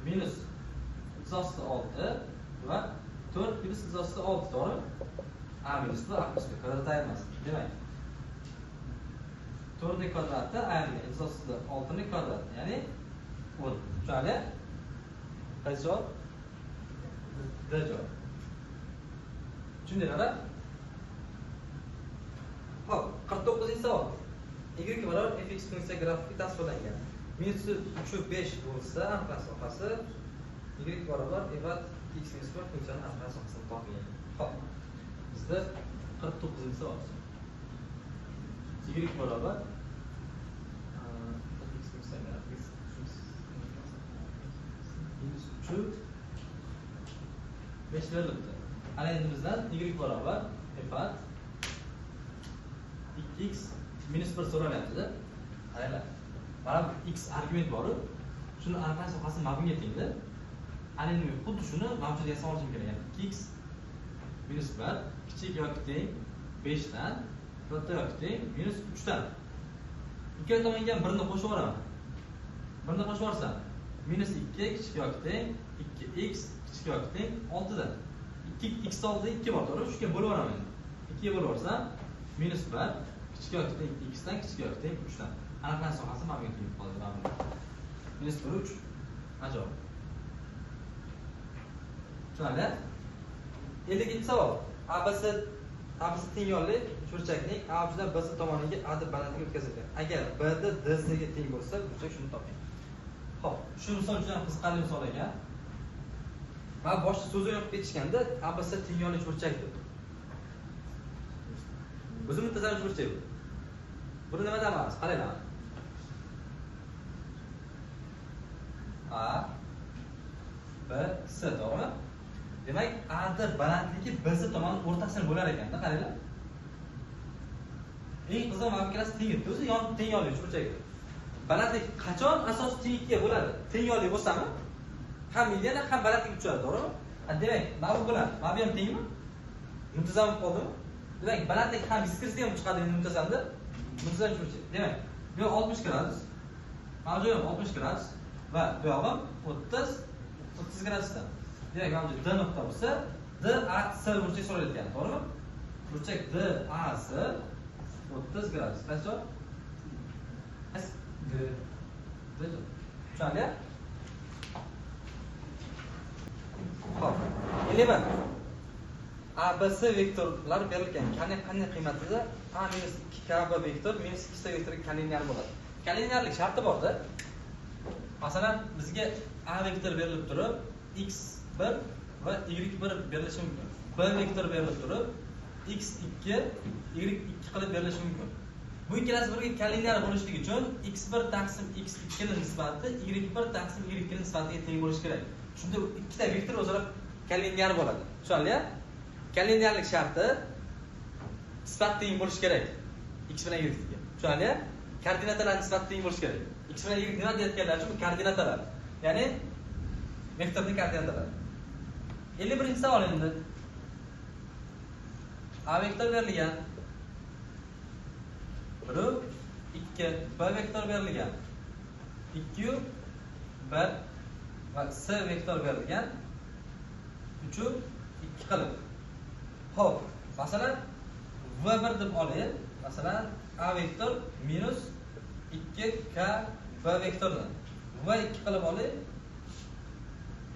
minus ildiz ostida 6 va 4 plus ildiz ostida 6, to'g'rimi? A minus B, A plus B kvadrat ayirmasi. Demak, 4 ning kvadrati ayrilgan ildiz ostida 6 ning kvadrati, ya'ni 10. Tushunarli? Qaysi javob? D javob. Tushundinglar-a? Xo'p, 49-savol. Y barobar fx funksiya grafiki tasvirlangan. Minus 3 5 bo'lsa, aniqlash sohasi y barobar f x minus 1 funksiyani aniqlash sohasini toping. Xo'p. Bizda 49-savol. y barobar minus 3 5 berilibdi. Ana endi bizdan y barobar f at 2x minus 1 so'ralyapti-da. Qaranglar. Mana bu x argument bor-u, shuni aniqlash sohasi mana bunga tengda. Ana endi men xuddi shuni mana shu yerga yasab olishim kerak. Ya'ni 2x minus 1 kichik yoki teng 5 dan katta yoki teng minus 3 dan. Ikkala tomonga ham birini qo'shib yuboraman. Birini qo'shib yuborsam minus 2 kichik yoki teng 2x kichik yoki teng 6 dan. 2x oldida 2 bor, to'g'rimi? 3 ga bo'lib yuboraman endi. 2 ga bo'lib yuborsam minus 1 kichik yoki teng x dan kichik yoki teng 3 dan. Aniqlash sohasi mana bunga teng qoldi, mana bunga. Minus 1 3. Ajoyib. Tushunarli? 52-savol. ABC teng yonli uchburchakning A uchidan BC tomoniga A deb balandligi o'tkazilgan. Agar BD DC ga teng bo'lsa, burchak shuni toping. Xo'p, shu misol juda ham qiziqarli misol ekan. Va boshqa so'zni yoqib ketishganda ABC teng yonli uchburchak deb. O'zi muntazam uchburchak bu. Buni nima deymiz? Qaranglar. A B C, to'g'rimi? Demak, AD balandligi BC tomonining o'rtasini bo'lar ekanda, qaranglar. Eng qizig'i mana bu ikkalasi teng edi. O'zi yon teng yonli uchburchak. Balandlik qachon asos teng ikkiga bo'ladi? Teng yonli bo'lsami? Ham mediana, ham balandlik tushadi, to'g'rimi? Demak, mana bu bilan mana bu ham tengmi? Muntazam bo'lib qoldimi? Demak, balandlik ham 140 ham chiqadi endi muntazamda. Muntazam uchburchak. Demak, bu yoq 60 gradus. Mana bu joy ham 60 gradus va bu yog'im 30 gradusdan. Demak, mana bu D nuqta bo'lsa, DAC burchak so'ralayotgan, to'g'rimi? Burchak DAC 30 gradus. Qaysi javob? D. D javob. Tushunarli? Xo'p. 51. ABC vektorlar berilgan. Qanday qiymatida A minus 2 KB vektor minus 2 C vektoriga kollinear bo'ladi. Kollinearlik sharti bor-da. Masalan, bizga A vektor berilib turib, x1 va y1 berilishi mumkin. B vektor berilib turib, x2, y2 qilib berilishi mumkin. Bu ikkalasi birga kollinear bo'lishligi uchun x1 taqsim x2 ning nisbati y1 taqsim y2 ning nisbatiga teng bo'lishi kerak. Shunda ikkita vektor o'zaro kollinear bo'ladi. Tushunarli? Kollinearlik sharti nisbat teng bo'lishi kerak x bilan y ga. Tushunarli? Koordinatalar nisbati teng bo'lishi kerak. X bilan y nima deyotganlar uchun bu koordinatalar. Ya'ni vektorning koordinatalari. 51-savol endi. A vektor berilgan. 1 2, B vektor berilgan. 2 1 va C vektor berilgan. 3 2 qilib. Xo'p, masalan V1 deb olaylik. Masalan A vektor minus 2K B vektorini. V2 qilib olaylik.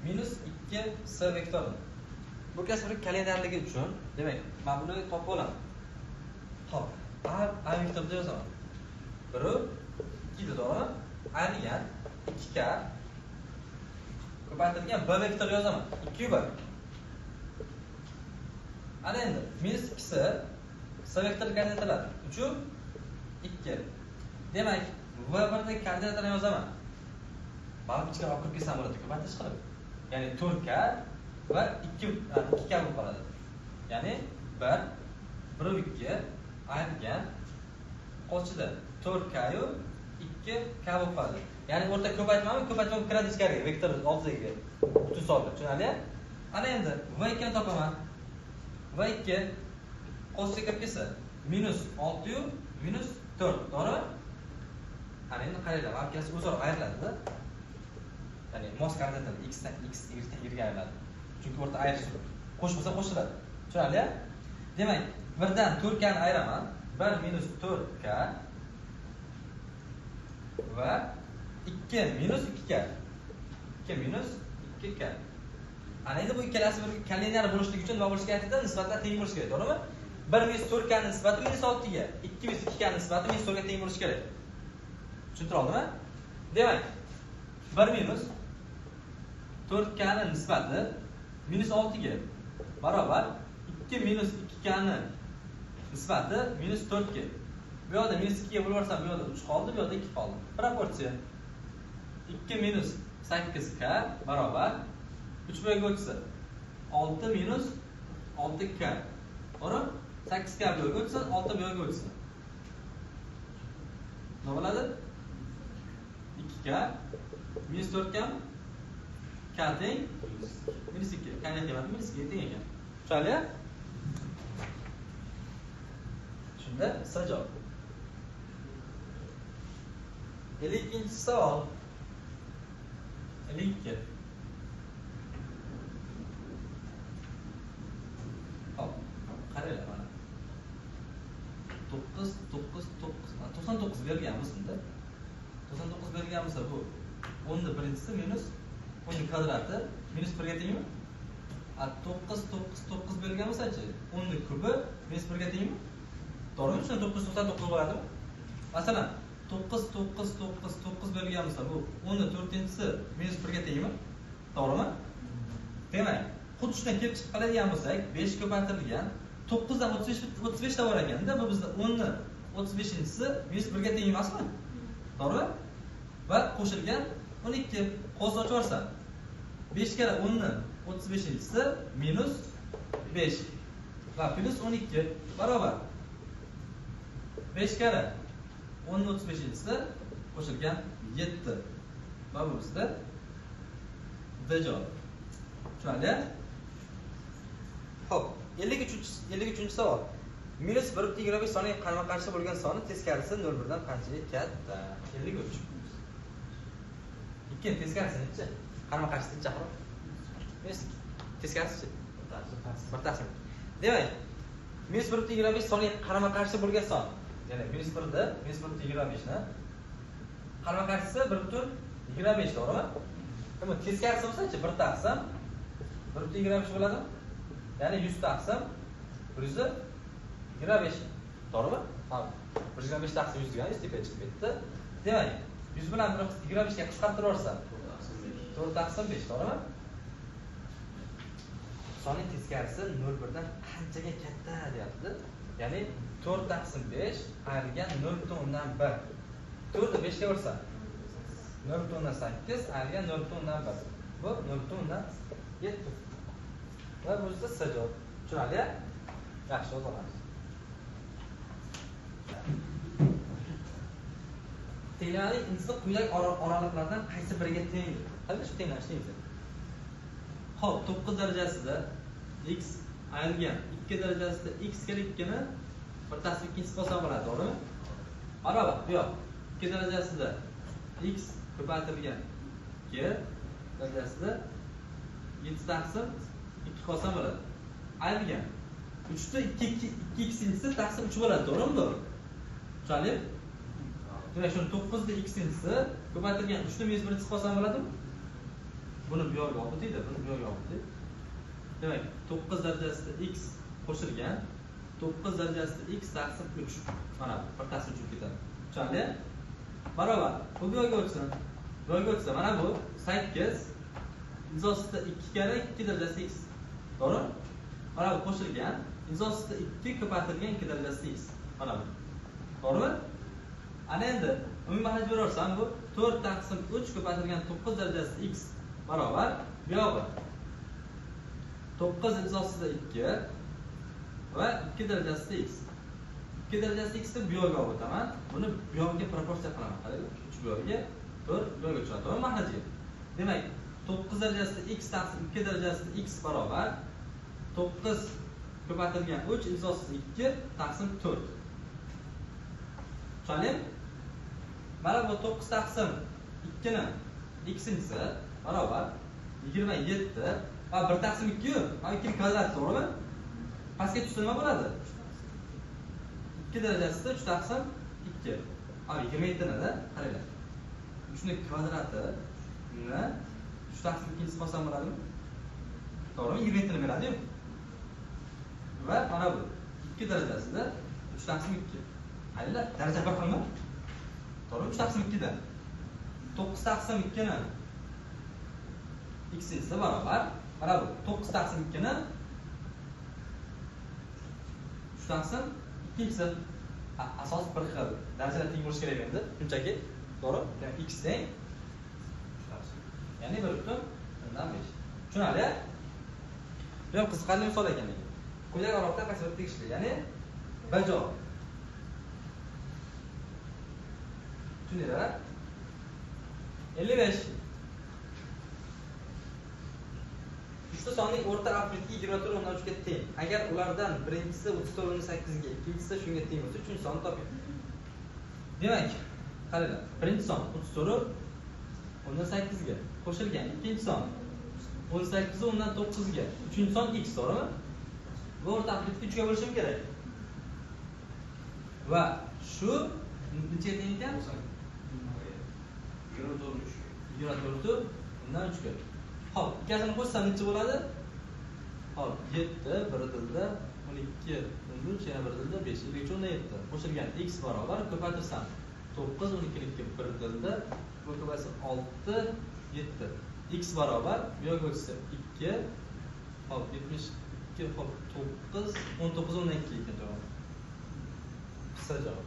Minus 2 C vektorini. Bu kasb bir kollinearligi uchun, demak, men buni topib olaman. Xo'p, A vektorida yozaman. 1 2 to'g'rimi? Ayrilgan 2K ko'paytirilgan B vektor yozaman. 2 1. Ana endi minus 2 C C vektor koordinatalari 3 2. Demak, V1 dagi koordinatalarni yozaman. Baribir ichkari olib kirib kelsam bo'ladi, ko'paytirish qilib. Ya'ni 4K va 2K bo'lib qoladi. Ya'ni 1 1 2 ayrilgan qo'shida 4K yu 2K bo'lib qoladi. Ya'ni o'rta ko'paytmami, ko'paytma kiradi ichkariga, vektor oldidagi butun sonli. Tushunarli? Ana endi V2 ni topaman. V2 qo'shida kirib kelsa minus 6 yu minus 4, to'g'rimi? Ana endi qaranglar, mana ikkalasi o'zaro ayriladi-da. Ya'ni mos koordinatalar x dan x, y dan y ga ayriladi. Chunki o'rta ayirish qo'shilsa qo'shiladi. Tushunarli? Demak, 1 dan 4 k ni ayiraman. 1 minus 4 k va 2 minus 2 k. 2 minus 2 k. Ana endi bu ikkalasi bir kollinear bo'lishligi uchun nima bo'lishi kerak edi? Nisbatlar teng bo'lishi kerak, to'g'rimi? 1 minus 4 k ning nisbati minus 6 ga, 2 minus 2 k ning nisbati minus 4 ga teng bo'lishi kerak. Tushuntira oldimmi? Demak, 1 minus 4 k ning nisbati minus 6 ga barobar 2 minus 2 k ning nisbati minus 4 ga. Bu yoqda minus 2 ga bo'lib yuborsam, bu yoqda 3 qoldi, bu yoqda 2 qoldi. Proporsiya 2 minus 8k barobar 3 bu yerga o'tsa 6 minus 6k. To'g'rimi? 8k bu yerga o'tsa, 6 bu yerga o'tsa. Nima bo'ladi? 2k minus 4k k teng minus 2. K ning qiymati minus 2 ga teng ekan. Tushunarli? Shunda S javob. 52-savol. 52. Hop, qaranglar mana. 9 9 9 99 berilgan bo'lsin-da. 99 berilgan bo'lsa bu 10 ning birinchisi minus 10 ning kvadrati minus 1 ga tengmi? A 9 9 9 berilgan bo'lsa-chi, 10 ning kubi minus 1 ga tengmi? To'g'rimi? Shunda 999 bo'ladimi? Masalan, 9 9 9 9 berilgan bo'lsa bu 10 ning to'rtinchisi minus 1 ga tengmi? To'g'rimi? Demak, xuddi shundan kelib chiqib qoladigan bo'lsak, 5 ko'paytirilgan 9 dan 35 ta bor ekanda, bu bizda 10 ning 35-inchisi minus 1 ga teng emasmi? To'g'rimi? Va qo'shilgan 12 qo'shib ochib yuborsam, 5 karra 10 ning 35-inchisi minus 5 va plus 12 barobar 5 karra 10 ning 35-inchisi qo'shilgan 7. Va bu bizda D javob. Tushunarli? Xo'p, 53-savol. Minus 1.25 soniga qarama-qarshi bo'lgan soni teskarisi 0.1 dan qanchaga katta? 53. Ikkining teskarisi necha? Qarama-qarshisi necha axir? Minus 2. Teskarisichi? 1 taqsim. Demak, minus 1.25 soniga qarama-qarshi bo'lgan son, ya'ni minus 1 da minus 1.25 ni qarama-qarshisi 1.25, to'g'rimi? Demak, teskarisi bo'lsa-chi 1 taqsim 1.25 bo'ladimi? Ya'ni 100 taqsim 125, to'g'rimi? Ha, 125 taqsim 100 degani 100 tepaga chiqib ketdi. Demak, 100 bilan 125 ga qisqartirib yuborsam 4 taqsim 5, to'g'rimi? Sonning teskarisi 0.1 dan qanchaga katta deyapti. Ya'ni 4 taqsim 5 ayrilgan 0.1. 4 ni 5 ga bo'lsam 0.8 ayrilgan 0.1. Bu 0.7. Va bu bizda S javob. Tushunarli? Yaxshi, o'z olamiz. Tenglamaning indisi quyidagi oraliqlardan qaysi biriga teng? Qanday shu tenglanish deymiz? Xo'p, 9 darajasida x ayrilgan 2 darajasida x kar 2 ni bir taqsim ikkinchisi qolsa bo'ladi, to'g'rimi? Barobar, bu yoq 2 darajasida x ko'paytirilgan 2 darajasida 7 taqsim 2 qolsa bo'ladi. Ayrilgan 3 ni 2 2 x-inchisi taqsim 3 bo'ladi, to'g'rimi bu? Tushunarli? Demak, shuni 9 ni x-inchisi ko'paytirilgan 3 ni minus 1-inchisi qolsa bo'ladimi? Buni bu yoqqa olib o'taydi, buni bu yoqqa olib o'taydi. Demak, 9 darajasida x qo'shilgan 9 darajasida x taqsim 3. Mana bu 1 taqsim 3 bo'lib ketadi. Tushunarli? Barobar. Bu bu yoqqa o'tsin. Bu yoqqa o'tsa, mana bu 8 imzosida 2 karra 2 darajasida x. To'g'rimi? Mana bu qo'shilgan imzosida 2 ko'paytirilgan 2 darajasida x. Mana bu. To'g'rimi? Ana endi umumiy mahraj beraversam bu 4 taqsim 3 ko'paytirilgan 9 darajasida x barobar bu yog'i 9 imzosida 2 va 2 darajasida x. 2 darajasida x ni bu yoqqa olib o'taman. Buni bu yoqqa proporsiya qilaman. Qaranglar, 3 bu yoqqa, 4 bu yoqqa tushadi. To'g'rimi mahrajiga? Demak, 9 darajasida x taqsim 2 darajasida x barobar 9 ko'paytirilgan 3 imzosida 2 taqsim 4. Tushunarlimi? Mana bu 9 taqsim 2 ni x-inchisi barobar 27 va 1 taqsim 2 yu, mana 2 kvadrat, to'g'rimi? Pastga tushsa nima bo'ladi? 2 darajasida 3 taqsim 2. Mana 27 nida qaranglar. 3 ning kvadratini 3 taqsim 2-inchisi qolsa bo'ladimi? To'g'rimi? 27 ni beradi-yu. Va mana bu 2 darajasida 3 taqsim 2. Qaranglar, daraja bir xilmi? To'g'rimi? 3 taqsim 2 da 9 taqsim 2 ni x-inchisi barobar mana bu 9 taqsim 2 ni 3 taqsim 2-inchisi. Asos bir xil, darajalar teng bo'lishi kerak endi, shunchaki, to'g'ri? Demak, x teng, ya'ni 1.5. Tushunarli? Bu ham qiziqarli misol ekan lekin. Quyidagi oraliqda qaysi biri tegishli? Ya'ni B javob. Tushundinglar? 55. Uchta sonning o'rta arifmetiki 24.3 ga teng. Agar ulardan birinchisi 34.8 ga, ikkinchisi shunga teng bo'lsa, uchinchi sonni toping. Demak, qaranglar, birinchi son 34.8 ga qo'shilgan, ikkinchi son 18.9 ga, uchinchi son x, to'g'rimi? Bu o'rta arifmetik 3 ga bo'lishim kerak. Va shu nechaga teng ekan? 24.3 ga. Xo'p, ikkasini qo'shsam necha bo'ladi? Xo'p, 7 bir dilda 12 13 yana bir dilda 5 53.7 qo'shilgan x barobar ko'paytirsam 9 12 2 bir dilda bu ko'paysa 6 7 x barobar bu yoqqa o'tsa 2 xo'p 72 xo'p 9 19.2 ekan javob. Qisqa javob.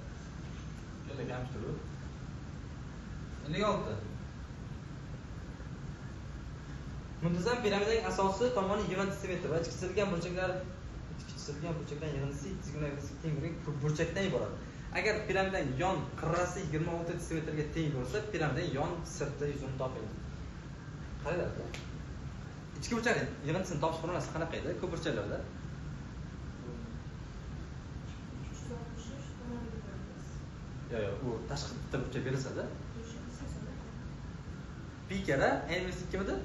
Keling, kamchilik. 56. Muntazam piramidaning asosi tomoni 20 cm va ichki chizilgan burchaklar yig'indisi 2 teng bo'lgan burchakdan iborat. Agar piramidaning yon qirrasi 26 cm ga teng bo'lsa, piramidaning yon sirti yuzini toping. Qaranglar. Ichki burchakning yig'indisini topish formulasi qanaqa edi? Ko'p burchaklarda 363 tomoniga bo'lamiz. Yo'q, u tashqi bitta burchak berilsa-da. Pi kara n minus 2 midi?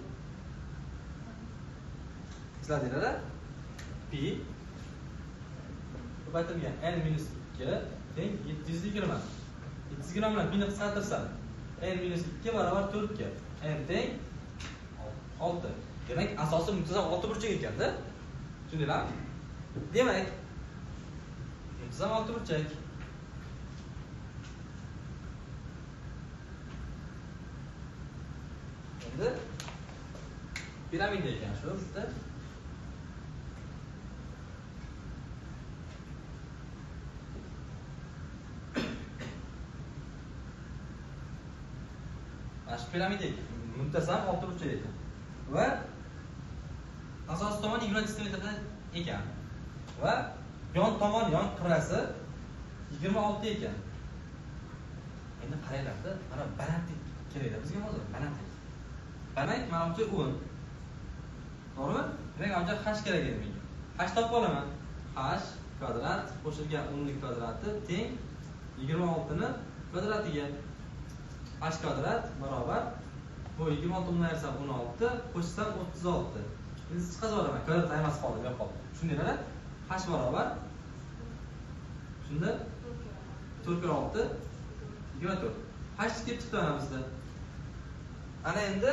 Esladinglar-a? Pi ko'paytirilgan n minus 2 teng 720. 720 bilan pini qisqartirsam n minus 2 barobar 4 ga. N teng 6. Demak, asosi muntazam 6 burchak ekanda. Tushundinglarmi? Demak, muntazam 6 burchak. Endi piramida ekan shu bitta. Mana shu piramida ekan, muntazam 6 burchak ekan. Va asosiy tomon 20 cm ekan. Va yon tomon, yon qirrasi 26 ekan. Endi qaranglar-da, mana balandlik kerakda bizga hozir, balandlik. Demak, mana bu 10. To'g'rimi? Demak, mana bu h kerak edi menga. H topib olaman. H kvadrat qo'shilgan 10 ning kvadrati teng 26 ni kvadratiga. H kvadrat barobar bu 26 undan ayirsam 16, qo'shsam 36. Endi chiqazib olaman. Kvadrat ayirmasi qoldi, bu yoqqa qoldi. Tushundinglar? H barobar shunda 4 kira 6 24. H kelib chiqdi mana bizda. Ana endi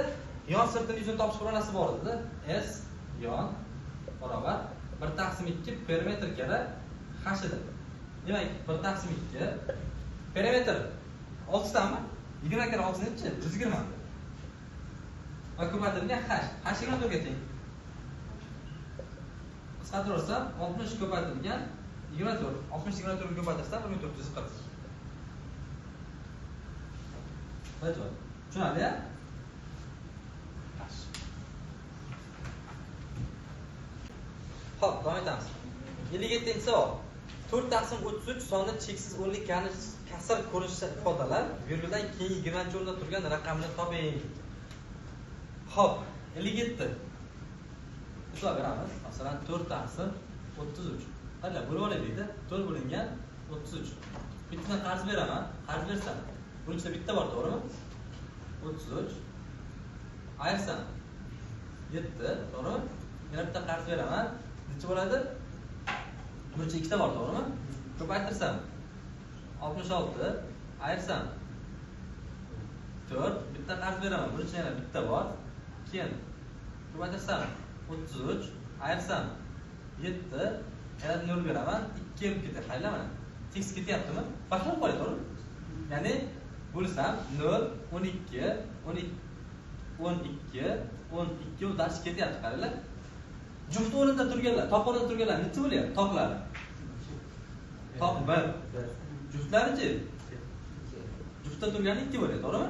yon sirtini yuzini topish formulasi bor edi-da. S yon barobar 1/2 perimetr kara h edi. Demak, 1/2 perimetr 6 tami? 20 kara 6 nechi? 120. Va ko'paytirilgan h. H 24 ga teng. Qisqartirsam 60 ko'paytirilgan 24. 60 24 ga ko'paytirsam 1440. Javob. Tushunarli-ya? Xo'p, davom etamiz. 57-savol. 4/33 soni cheksiz o'nlik kasr ko'rinishida ifodalab, verguldan keyin 20-o'rinda turgan raqamni toping. Xo'p, 57. Hisob beramiz. Masalan, 4/33. Qaranglar, bo'lib olaylik-da. 4 bo'lingan 33. Bittadan qarz beraman. Qarz bersam, buning ichida bitta bor, to'g'rimi? 33. Ayirsam 7, to'g'rimi? Yana bitta qarz beraman. Necha bo'ladi? Burchi ikkita bor, to'g'rimi? Ko'paytirsam 66, ayirsam 4, bitta qarz beraman. Burchi yana bitta bor. Keyin ko'paytirsam 33, ayirsam 7, yana 0 beraman. 2 kelib ketadi. Qaranglar mana. Tekis ketyaptimi? Boshlab qo'yadi, to'g'rimi? Ya'ni bo'lsam 0, 12, 12, 12, 12 u dars ketyapti, qaranglar. Juft o'rinda turganlar, toq o'rinda turganlar necha bo'lyapti? Toqlari. Toq 1. Juftlarichi? Juftda turgani 2 bo'ladi, to'g'rimi?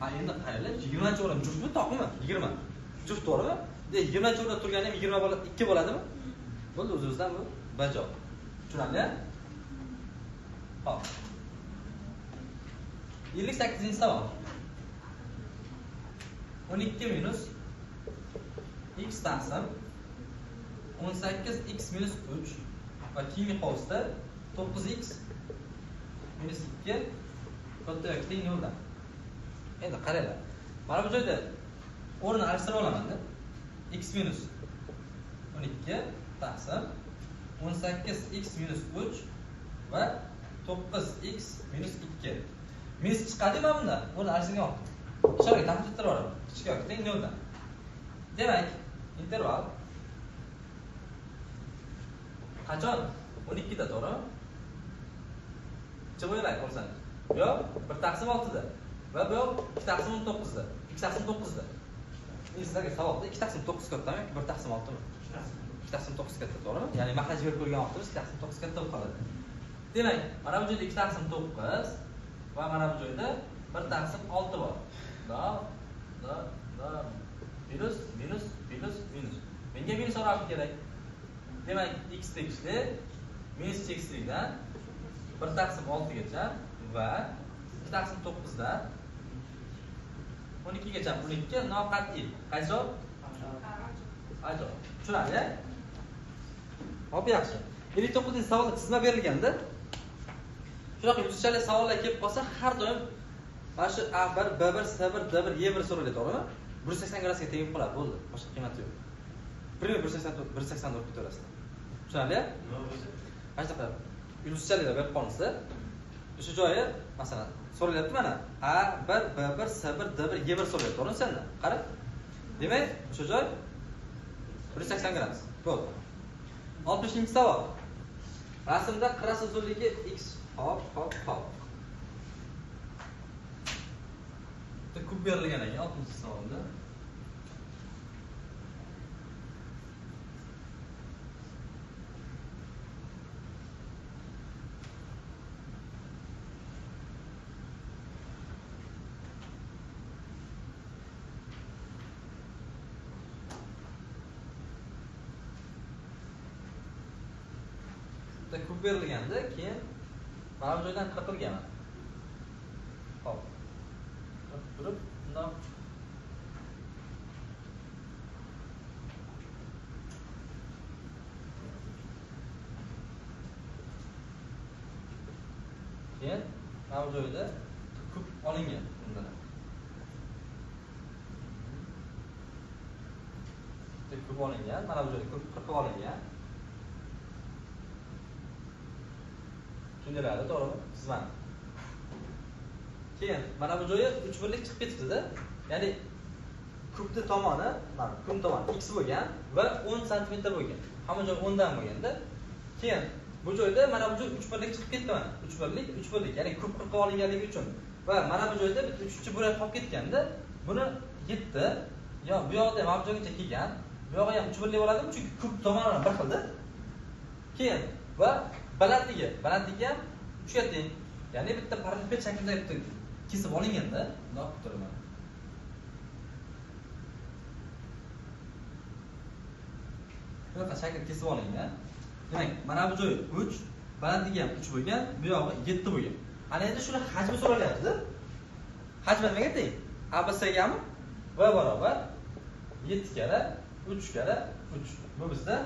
Ha, endi qaranglar, 20-o'rin juftmi, toqmi? 20. Juft, to'g'rimi? 20-o'rinda turgani ham 20 bo'ladi, 2 bo'ladimi? Bo'ldi, o'zimizdan bu bajo. Tushunarli? Xo'p. 58-savol. 12 minus x taqsim 18x minus 3 va keyingi qovusda 9x minus 2 katta yoki teng 0 dan. Endi qaranglar. Mana bu joyda o'rnini alishtirib olaman-da. X minus 12 taqsim 18x minus 3 va 9x minus 2. Minus chiqadi mana bundan. O'rni alishtirgan vaqtda. Ishoraga taqdim ettirib yuboraman. Kichik yoki teng 0 dan. Demak, interval qachon 12 da, to'g'rimi? Chiqib o'ylamay ko'rsangiz. Bu yoq 1 taqsim 6 da va bu yoq 2 taqsim 19 da. 2 taqsim 9 da. Endi sizlarga savolda 2 taqsim 9 kattami yoki 1 taqsim 6 mi? 2 taqsim 9 katta, to'g'rimi? Ya'ni mahraj berib qo'ygan vaqtimiz 2 taqsim 9 katta bo'lib qoladi. Demak, mana bu joyda 2 taqsim 9 va mana bu joyda 1 taqsim 6 bor. Da, da, da. Minus, minus, minus, minus. Menga minus oraliq kerak. Demak, x tegishli minus cheksizlikdan 1 taqsim 6 gacha va 2 taqsim 9 dan 12 gacha. 12 noqat'iy. Qaysi javob? A javob. Tushunarli? Hop, yaxshi. 59-savolda chizma berilganda, shunaqa yuzchali savollar kelib qolsa, har doim mana shu A1, B1, C1, D1, Y1 so'raladi, to'g'rimi? 180 gradusga teng bo'lib qoladi, bo'ldi. Boshqa qiymati yo'q. 184 184 ketaverasizlar. Tushunarli? Mana shunaqa yuzchaliklar berib qolinsa, o'sha joyi masalan so'ralyapti mana A1, B1, C1, D1, Y1 so'ralyapti, to'g'rimi senda? Qara. Demak, o'sha joy 180 gradus. Bo'ldi. 60-savol. Rasmda qirrasi uzunligi x. Hop, hop, hop. Bitta kub berilgan ekan 60-savolda. Bitta kub berilganda, keyin mana bu joydan qirqilgan. Hop. Turib, bundan keyin mana bu joyda kub olingan bundan. Bitta kub olingan, mana bu joyda kub qirqib olingan. Tushundilardi, to'g'rimi? Chizmani. Keyin mana bu joyi 3 birlik chiqib ketibdi-da. Ya'ni kubni tomoni, mana kub tomoni x bo'lgan va 10 sm bo'lgan. Hamma joy 10 dan bo'lganda, keyin bu joyda mana bu joy 3 birlik chiqib ketdi mana. 3 birlik, 3 birlik, ya'ni kub qirqib olinganligi uchun va mana bu joyda bitta 3-chi bo'lak qolib ketganda, buni 7, yo bu yoqda ham bu joygacha kelgan, bu yog'i ham 3 birlik bo'ladimi? Chunki kub tomoni bir xilda. Keyin va balandligi, balandligi ham 3 ga teng. Ya'ni bitta parallelepiped shaklida bitta kesib olinganda, bundoq qilib turaman. Bunaqa shakl kesib olingan. Demak, mana bu joy 3, balandligi ham 3 bo'lgan, bu yog'i 7 bo'lgan. Ana endi shuni hajmi so'ralyapti-da. Hajmi nimaga teng? ABC gami? V barobar 7 karra 3 karra 3. Bu bizda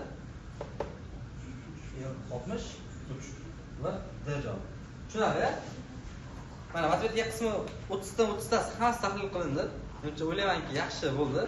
63 va D javobi. Tushunarli? Mana matematika qismi 30 dan 30 tasi hammasi tahlil qilindi. Menimcha o'ylaymanki yaxshi bo'ldi.